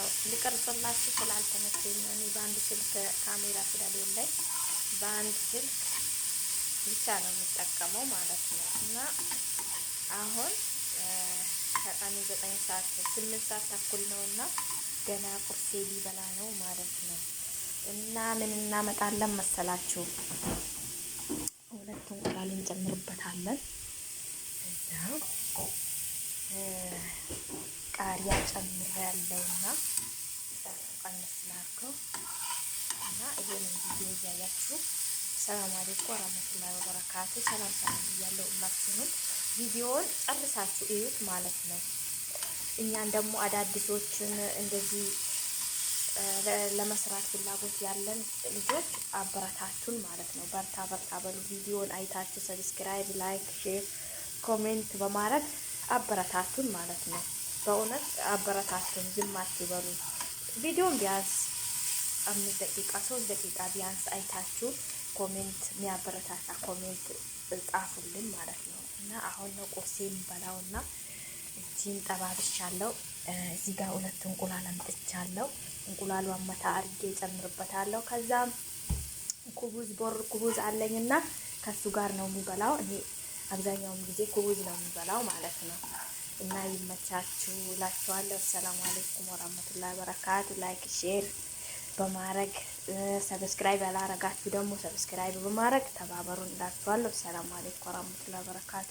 ነው። ልቀርጽላችሁ ስላልተመቸኝ ነው። እኔ በአንድ ስልክ ካሜራ ስለሌለኝ በአንድ ስልክ ብቻ ነው የምጠቀመው ማለት ነው። እና አሁን ከቀኑ 9 ሰዓት 8 ሰዓት ተኩል ነው እና ገና ቁርሴ ሊበላ ነው ማለት ነው። እና ምን እናመጣለን መሰላችሁ? ሁለት እንቁላል እንጨምርበታለን። እዛ ቃሪያ ጨምሬያለሁና ቀነስ ላድርገው እና ይሄንን ቪዲዮ እያያችሁ ሰላም አለይኩም ወራህመቱላሂ ወበረካቱ። ሰላም ሰላም ብያለሁ። ሁላችሁንም ቪዲዮውን ጨርሳችሁ እዩት ማለት ነው። እኛን ደግሞ አዳዲሶችን እንደዚህ ለመስራት ፍላጎት ያለን ልጆች አበረታቱን ማለት ነው። በርታ በርታ በሉ። ቪዲዮን አይታችሁ subscribe፣ like፣ share፣ comment በማድረግ አበረታቱን ማለት ነው። በእውነት አበረታቱን፣ ዝም አትበሉ። ቪዲዮን ቢያንስ 5 ደቂቃ 3 ደቂቃ ቢያንስ አይታችሁ comment፣ የሚያበረታታ comment ጻፉልን ማለት ነው። እና አሁን ነው ቁርሴ የምበላውና እቺን ጠባብሻለሁ። እዚህ ጋር ሁለት እንቁላል አምጥቻለሁ። እንቁላሏን መታ አድርጌ ጨምርበታለሁ። ከዛም ኩቡዝ ቦር ኩቡዝ አለኝና ከሱ ጋር ነው የሚበላው። እኔ አብዛኛውን ጊዜ ኩቡዝ ነው የሚበላው ማለት ነው። እና ይመቻችሁ እላችኋለሁ። ሰላም አለይኩም ወራህመቱላሂ ወበረካቱ። Like፣ share በማድረግ፣ subscribe ያላረጋችሁ ደግሞ subscribe በማድረግ ተባበሩን እላችኋለሁ። ሰላም አለይኩም ወራህመቱላሂ ወበረካቱ።